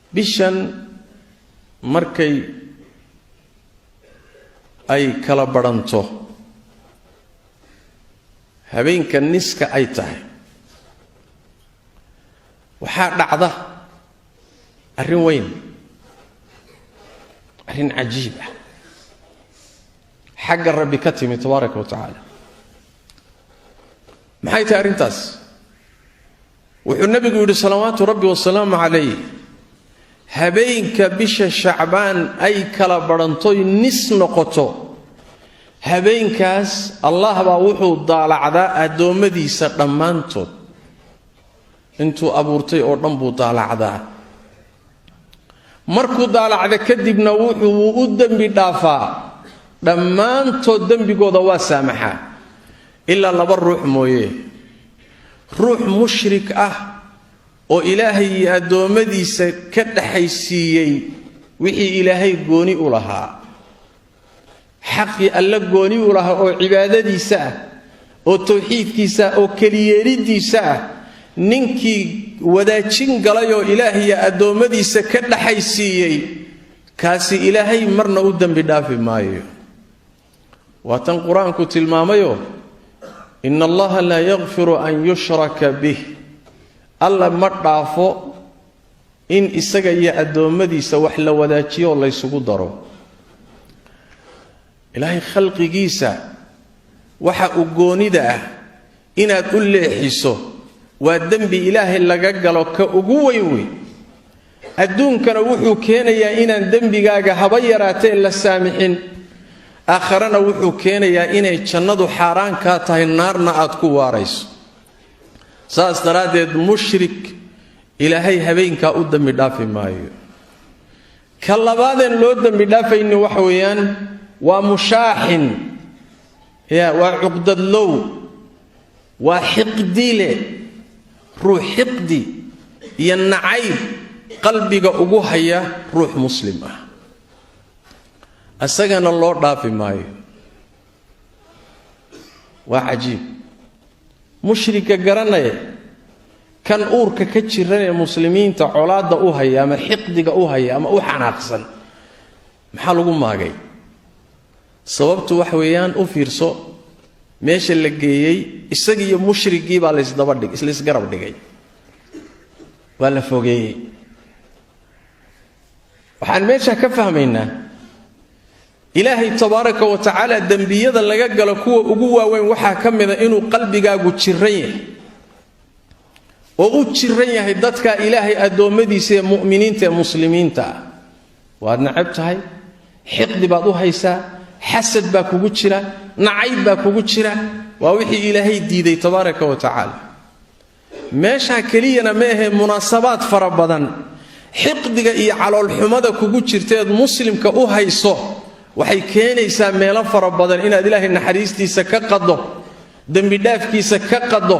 Bishan markay ay kala badhanto, habeenka niska ay tahay, waxaa dhacda arrin weyn, arrin cajiib ah, xagga Rabbi ka timi tabaaraka wa tacaala. Maxay tahay arrintaas? Wuxuu Nebigu yidhi salawaatu Rabbi wasalaamu calayh: habeenka bisha Shacbaan ay kala badhantoy nis noqoto, habeenkaas Allah baa wuxuu daalacdaa addoommadiisa dhammaantood. Intuu abuurtay oo dhan buu daalacdaa. Markuu daalacda kadibna wuxuu u dembi dhaafaa dhammaantood, dembigooda waa saamaxaa, ilaa laba ruux mooye: ruux mushrik ah oo Ilaahay iyo addoommadiisa ka dhaxaysiiyey wixii Ilaahay gooni u lahaa, xaqii Alle gooni u lahaa oo cibaadadiisa ah oo tawxiidkiisa ah oo keliyeelidiisa ah, ninkii wadaajin galayoo Ilaahay iyo addoommadiisa ka dhaxaysiiyey, kaasi Ilaahay marna u dembi dhaafi maayo. Waa tan Qur-aanku tilmaamayoo: "إن الله لا يغفر أن يشرك به." Alla ma dhaafo in isaga iyo addoommadiisa wax la wadaajiyo oo laysugu daro. Ilaahay khalqigiisa waxa uu goonida ah inaad u leexiso waa dembi Ilaahay laga galo ka ugu weyn wey. Adduunkana wuxuu keenayaa inaan dembigaaga haba yaraatee la saamixin. Aakharana wuxuu keenayaa inay jannadu xaaraan kaa tahay, naarna aad ku waarayso. Saas daraaddeed mushrik Ilaahay habeenkaa u dembi dhaafi maayo. Ka labaadeen loo dembi dhaafaynin waxa weeyaan waa mushaaxin, ya waa cuqdadlow, waa xiqdile, ruux xiqdi iyo nacayb qalbiga ugu haya ruux muslim ah, isagana loo dhaafi maayo. Waa cajiib. Mushrika garanaya, kan uurka ka jiran ee muslimiinta colaadda u haya ama xiqdiga u haya ama u xanaaqsan, maxaa lagu maagay? Sababtu waxa weeyaan, u fiirso meesha la geeyey: isagiiyo mushrigii baa laysdabadhig, laysgarab dhigay, waa la fogeeyey. Waxaan meesha ka fahmaynaa Ilaahay tabaaraka wa tacaala dembiyada laga galo kuwa ugu waaweyn waxaa ka mida inuu qalbigaagu jiran yahay oo u jiran yahay dadka Ilaahay addoommadiisa ee mu'miniinta ee muslimiinta ah. Waad nacab tahay, xiqdi baad u haysaa, xasad baa kugu jira, nacayb baa kugu jira. Waa wixii Ilaahay diiday tabaaraka wa tacaala. Meeshaa keliyana ma ahee, munaasabaad fara badan xiqdiga iyo caloolxumada kugu jirteed muslimka u hayso waxay keenaysaa meelo fara badan inaad Ilaahay naxariistiisa ka qaddo, dembidhaafkiisa ka qaddo,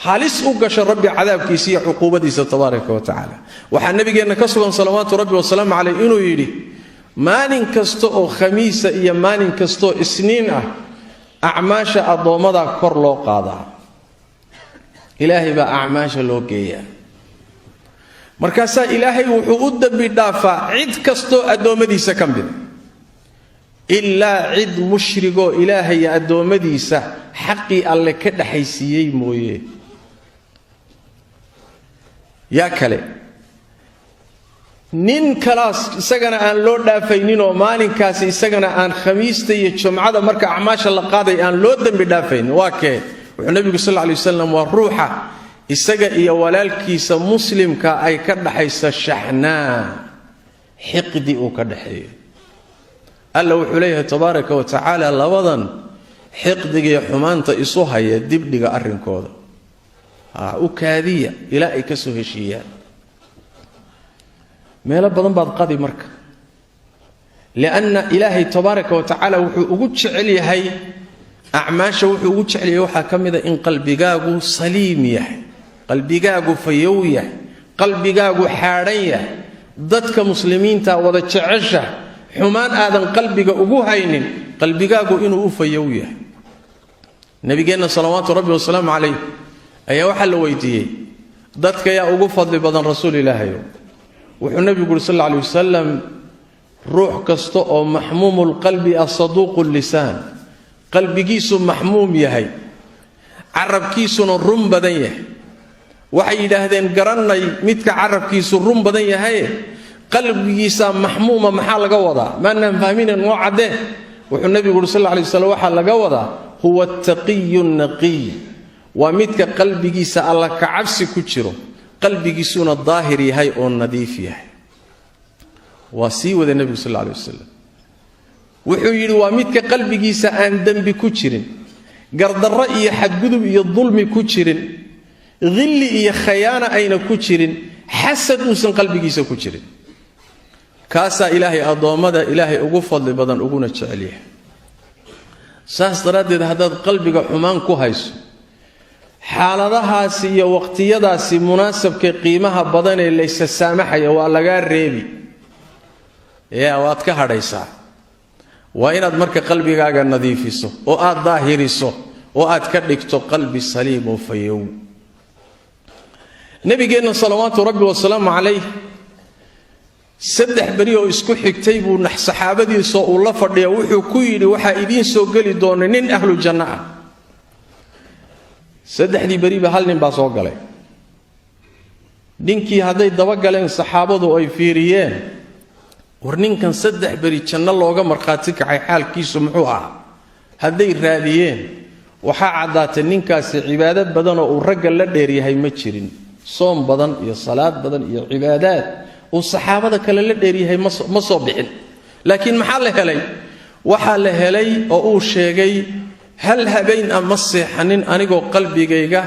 halis u gasho Rabbi cadaabkiisa iyo cuquubadiisa tabaaraka wa tacaala. Waxaa Nabigeenna ka sugan salawaatu Rabbi wasalaamu caleyh inuu yidhi: maalin kasta oo Khamiisa iyo maalin kastaoo Isniin ah acmaasha addoommadaa kor loo qaadaa, Ilaahay baa acmaasha loo geeyaa. Markaasaa Ilaahay wuxuu u dembi dhaafaa cid kastoo addoommadiisa ka mida, ilaa cid mushrigoo Ilaahay addoommadiisa xaqii Alle ka dhaxaysiiyey mooye. Yaa kale? Nin kalaas isagana aan loo dhaafayninoo maalinkaasi isagana aan Khamiista iyo Jumcada marka acmaasha la qaaday aan loo dembi dhaafaynin waa kee? Wuxuu Nebigu sal lay wasalam: waa ruuxa isaga iyo walaalkiisa muslimka ay ka dhaxaysa shaxnaa, xiqdi uu ka dhaxeeyo. Alla wuxuu leeyahay tabaaraka wa tacaala: labadan xiqdigiiyo xumaanta isu haya dibdhiga arrinkooda, u kaadiya ilaa ay ka soo heshiiyaan. Meelo badan baad qadi marka, lianna Ilaahay tabaaraka wa tacaala wuxuu ugu jecel yahay acmaasha, wuxuu ugu jecel yahay waxaa ka mida in qalbigaagu saliim yahay, qalbigaagu fayow yahay, qalbigaagu xaadhan yahay, dadka muslimiinta wada jecesha, xumaan aadan qalbiga ugu haynin, qalbigaagu inuu u fayow yahay. Nabigeenna salawaatu Rabbi wasalaamu calayh ayaa waxaa la weydiiyey: dadka yaa ugu fadli badan, rasuul Ilaahayo? Wuxuu nebigu yuri sal alla alay wasalam, ruux kasta oo maxmuumulqalbi ah saduuqu lisaan, qalbigiisu maxmuum yahay, carabkiisuna run badan yahay. Waxay yidhaahdeen garannay midka carabkiisu run badan yahaye, qalbigiisaa maxmuuma maxaa laga wadaa? Maanaan fahminen, noo caddee. Wuxuu nebigu yuri sal alla alay waslam, waxaa laga wadaa huwa attaqiyu naqiy, waa midka qalbigiisa alla kacabsi ku jiro, qalbigiisuna daahir yahay oo nadiif yahay. Waa sii wada nebigu sal alla alay wasalam, wuxuu yidhi waa midka qalbigiisa aan dembi ku jirin, gardarro iyo xadgudub iyo dulmi ku jirin, hilli iyo khayaana ayna ku jirin, xasad uusan qalbigiisa ku jirin. Kaasaa ilaahay addoommada ilaahay ugu fadli badan uguna jecel yahay. Saas daraaddeed haddaad qalbiga xumaan ku hayso, xaaladahaasi iyo waqtiyadaasi munaasabka qiimaha badanee laysa saamaxaya waa lagaa reebi, yaa waad ka hadhaysaa. Waa inaad marka qalbigaaga nadiifiso oo aad daahiriso oo aad ka dhigto qalbi saliim oo fayow. Nabigeenna salawaatu rabbi wasalaamu calayh 3 beri oo isku xigtay buu saxaabadiisoo uu la fadhiya wuxuu ku yidhi, waxaa idiin soo geli doona nin ahlu janno ah. 3dii beriba hal nin baa soo galay. Ninkii hadday dabagaleen saxaabadu ay fiiriyeen, war ninkan 3 beri janno looga markhaati kacay xaalkiisu muxuu ahaa? Hadday raadiyeen, waxaa caddaatay ninkaasi cibaado badanoo uu ragga la dheeryahay ma jirin. Soom badan iyo salaad badan iyo cibaadaad uu saxaabada kale la dheeryahay ma soo bixin. Laakiin maxaa la helay? Waxaa la helay oo uu sheegay, hal habayn a ma seexanin anigoo qalbigayga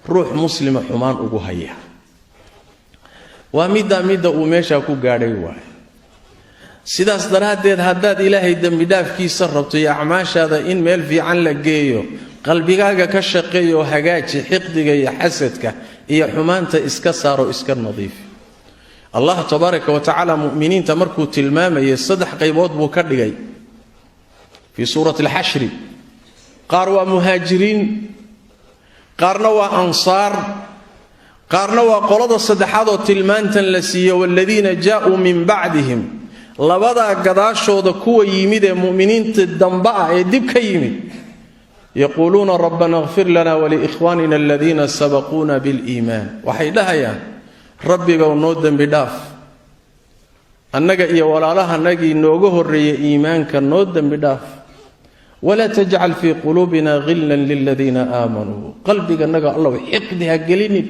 ruux muslima xumaan ugu haya. Waa middaa midda uu meeshaa ku gaadhay waay. Sidaas daraaddeed haddaad ilaahay dembidhaafkiisa rabto iyo acmaashaada in meel fiican la geeyo, qalbigaaga ka shaqeeya oo hagaaji, xiqdiga iyo xasadka iyo xumaanta iska saaro, iska nadiifi. Allah tabaaraka wa tacaala mu'miniinta markuu tilmaamayay 3 qaybood buu ka dhigay fii suurati alxashri. Qaar waa muhaajiriin, qaarna waa ansaar, qaarna waa qolada saddexaad oo tilmaantan la siiye, waaladiina jaa'uu min bacdihim. Labadaa gadaashooda kuwa yimid ee mu'miniinta damba ah ee dib ka yimid, yaquuluuna rabbana اغfir lana waliikhwanina aladiina sabaquuna biliimaan. Waxay dhahayaan, rabbigow noo dembi dhaaf, annaga iyo walaalahanagii nooga horreeyay iimaanka noo dembi dhaaf. Walaa tajcal fii quluubina hillan liladiina aamanuu. Qalbiganaga allow xiqdi ha gelinin,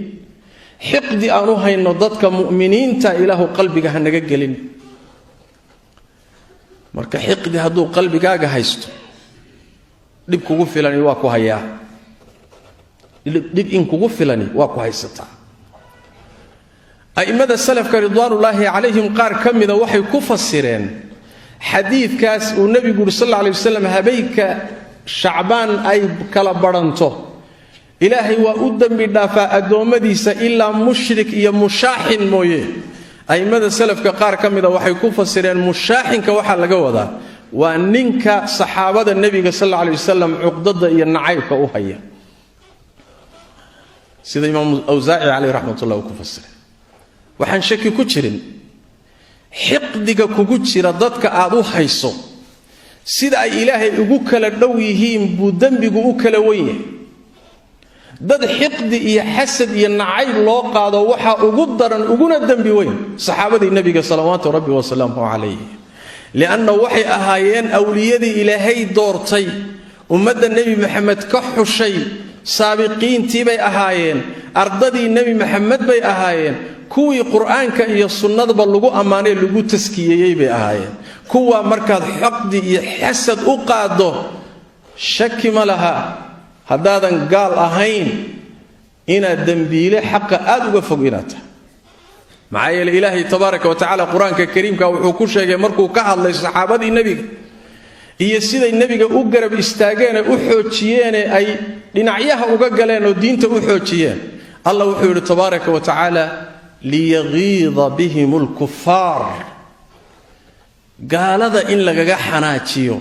xiqdi aan u hayno dadka mu'miniinta ilaahu qalbiga ha naga gelinin. Marka xiqdi hadduu qalbigaaga haysto, dhib kugu filani waa ku hayaa, dhib in kugu filani waa ku haysataa. A'immada salafka ridwaanullaahi calayhim qaar ka mida waxay ku fasireen xadiidkaas uu nebigu yuri sal alla alay wasalam, habeenka Shacbaan ay kala badhanto ilaahay waa u dembi dhaafaa addoommadiisa ilaa mushrik iyo mushaaxin mooye. A'immada salafka qaar ka mida waxay ku fasireen mushaaxinka waxaa laga wadaa waa ninka saxaabada nebiga sal alla alay wasalam cuqdada iyo nacaybka u haya, sida imaam Awsaaci caleyh raxmatullah uu ku fasiray. Waxaan shaki ku jirin xiqdiga kugu jira dadka aad u hayso sida ay ilaahay ugu kala dhow yihiin buu dembigu u kala wen yahay. Dad xiqdi iyo xasad iyo nacayb loo qaado waxaa ugu daran uguna dembi weyn saxaabadii nebiga salawaatu rabbi wasalaamuhu calayh, lianna waxay ahaayeen awliyadii ilaahay doortay, ummadda Nebi Maxamed ka xushay, saabiqiintii bay ahaayeen, ardadii Nebi Maxamed bay ahaayeen, kuwii Qur'aanka iyo sunnadaba lagu ammaanay lagu taskiyeeyey bay ahaayeen. Kuwa markaad xoqdi iyo xasad u qaaddo, shaki ma laha haddaadan gaal ahayn inaad dembiile xaqa aad uga fog inaad tahay. Maxaa yeele ilaahay tabaaraka wa tacaala Qur-aanka kariimka wuxuu ku sheegay markuu ka hadlay saxaabadii nebiga iyo siday nebiga u garab istaageenee u xoojiyeene ay dhinacyaha uga galeen oo diinta u xoojiyeen, Allah wuxuu yidhi tabaaraka wa tacaala, liyagiida bihim alkufaar, gaalada in lagaga xanaajiyo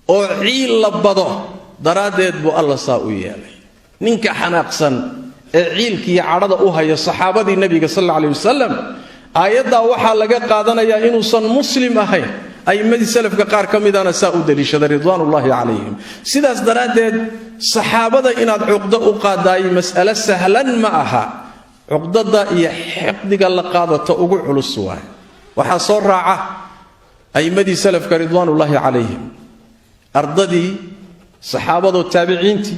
oo ciil la bado daraaddeed buu Alla saa u yeelay. Ninka xanaaqsan ee ciilkiiyo cadhada u haya saxaabadii nebiga sal alla alay wasalam Aayaddaa waxaa laga qaadanayaa inuusan muslim ahayn. A'immadii salafka qaar ka midana saa u daliishaday, ridwaanullaahi calayhim. Sidaas daraaddeed, saxaabada inaad cuqdo u qaadaay mas'alo sahlan ma aha. Cuqdada iyo xiqdiga la qaadato ugu culus waay. Waxaa soo raaca a'immadii salafka, ridwaanullaahi calayhim, ardadii saxaabadoo taabiciintii,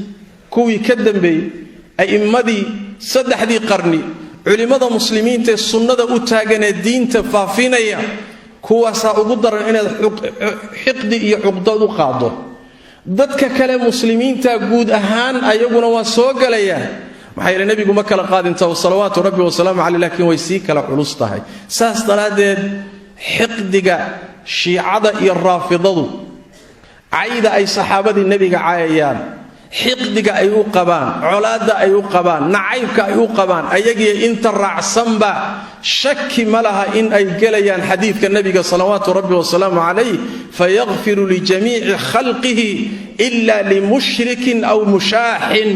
kuwii ka dambeeyey, a'immadii saddexdii qarni, culimmada muslimiinta ee sunnada u taaganee diinta faafinaya. Kuwaasaa ugu daran inaad xiqdi iyo cuqdad u qaado. Dadka kale, muslimiinta guud ahaan, ayaguna waa soo galayaan. Maxaa yeele, nebigu ma kala qaadinta, salawaatu rabbi wasalaamu caleyh, laakiin way sii kala culus tahay. Saas daraaddeed, xiqdiga shiicada iyo raafidadu, cayda ay saxaabadii nebiga caayayaan, xiqdiga ay u qabaan, colaadda ay u qabaan, nacaybka ay u qabaan, ayagiyo inta raacsanba, shaki ma laha in ay gelayaan xadiidka nebiga, salawaatu rabbi wasalaamu calayh: "Fayakfiru lijamiici khalqihi ila limushrikin aw mushaaxin."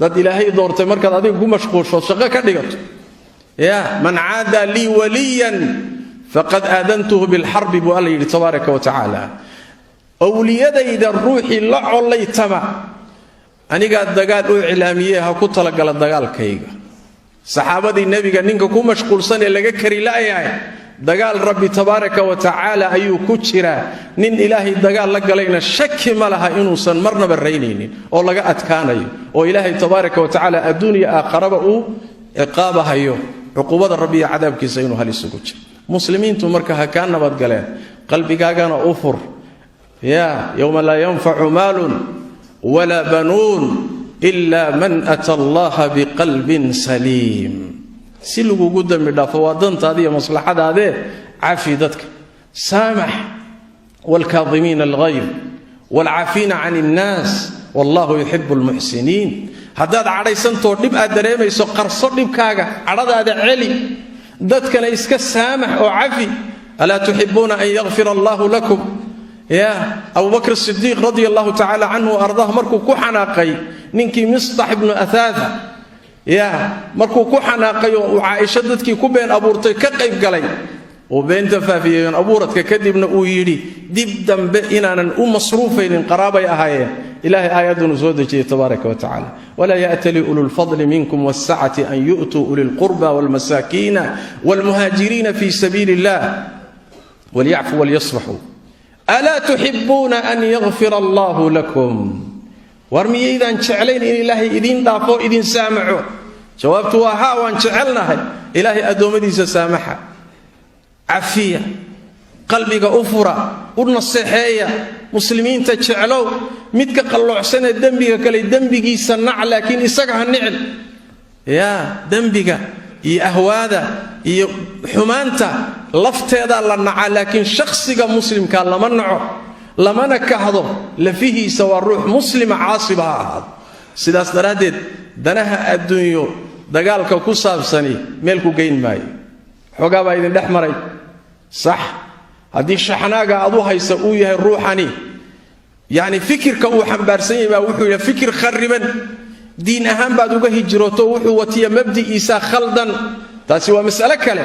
Dad Ilaahay doortay markaad adiga ku mashquulsho, shaqo ka dhigato, ya "Man caadaa lii waliyan faqad aadantuhu bilxarbi," buu Alla yidhi tabaaraka wa tacaala. Owliyadayda ruuxii la collaytama, anigaa dagaal u iclaamiyey, ha ku talagala dagaalkayga. Saxaabadii nebiga ninka ku mashquulsan ee laga kari la'yahay, dagaal Rabbi tabaaraka wa tacaala ayuu ku jiraa. Nin Ilaahay dagaal la galayna shaki ma laha inuusan marnaba raynaynin oo laga adkaanayo, oo Ilaahay tabaaraka wa tacaala adduunya aakharaba uu ciqaabahayo, cuqubada Rabbi iyo cadaabkiisa inuu halis ugu jiro. Muslimiintu marka ha kaa nabadgaleen, qalbigaagana u fur. Ya yowma laa yanfacu maalun walaa banuun ila man ata Allaha biqalbin saliim. Si lagugu dembi dhaafo, waa dantaada iyo maslaxadaadee. Cafi dadka, saamax. "Waalkaadimiina alghayظ waalcaafiina can innaas wallahu yuxibu almuxsiniin." Haddaad cadhaysantoo dhib aad dareemayso, qarso dhibkaaga, cadhadaada celi, dadkana iska saamax oo cafi. "Alaa tuxibuuna an yakfira allahu lakum?" Ya Abubakr Sidiiq, radia allahu tacaala canhu ardaah, markuu ku xanaaqay ninkii Mistax ibnu Athaatha, ya markuu ku xanaaqay oo uu Caaisho dadkii ku been abuurtay ka qayb galay, uu beenta faafiyey, been abuuradka, kadibna uu yidhi dib dambe inaanan u masruufaynin, qaraabay ahaayeen, Ilahay aayadunuu soo dejiyey tabaaraka wa tacala: "Walaa ya'tali ulu lfadli minkum wاsacati an yu'tuu uli lqurba wاlmasaakiina wاlmuhaajiriina fi sabiili illah walyacfuu walyasfaxuu, alaa tuxibuuna an yakfira allahu lakum?" War miyaydaan jeclayn in Ilaahay idiin dhaafo, idin saamaxo? Jawaabtu waa haa, waan jecelnahay. Ilaahay addoommadiisa saamaxa, cafiya, qalbiga u fura, u naseexeeya. Muslimiinta jeclow. Midka qalloocsanee dembiga kale, dembigiisa nac, laakiin isaga ha nicin. Yaa dembiga iyo ahwaada iyo xumaanta lafteedaa la nacaa, laakiin shakhsiga muslimka lama naco, lamana kahdo. Lafihiisa waa ruux muslima, caasiba ha ahaado. Sidaas daraaddeed, danaha adduunyo dagaalka ku saabsani meel ku geyn maayo. Xoogaa baa idin dhex maray, sax. Haddii shaxnaaga aad u haysa uu yahay ruuxani, yacni fikirka uu xambaarsan yahay baa wuxuu yahay fikir kharriban, diin ahaan baad uga hijrooto, wuxuu watiya mabdi'iisa khaldan, taasi waa mas'alo kale.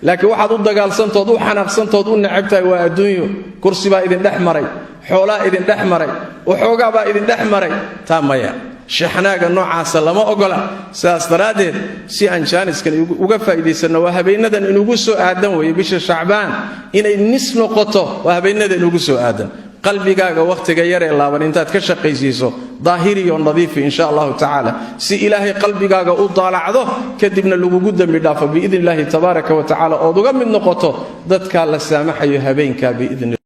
Laakiin waxaad u dagaalsantood, u xanaaqsantood, u necab tahay waa adduunyo. Kursi baa idin dhex maray, xoolaa idin dhex maray, waxoogaa baa idin dhex maray, taa maya. Shixnaaga noocaasa lama ogola. Sidaas daraaddeed, si aan jaaniskan uga faa'iidaysanno, waa habeenadan inugu soo aadan weeye bisha Shacbaan inay nis noqoto, waa habeenada inugu soo aadan. Qalbigaaga wakhtiga yaree laaban intaad ka shaqaysiiso, daahiriyo nadiifi, insha allahu tacaala, si Ilaahay qalbigaaga u daalacdo, kadibna lagugu dembi dhaafo biidni Illaahi tabaaraka wa tacala, ood uga mid noqoto dadkaa la saamaxayo habeenkaa biidni.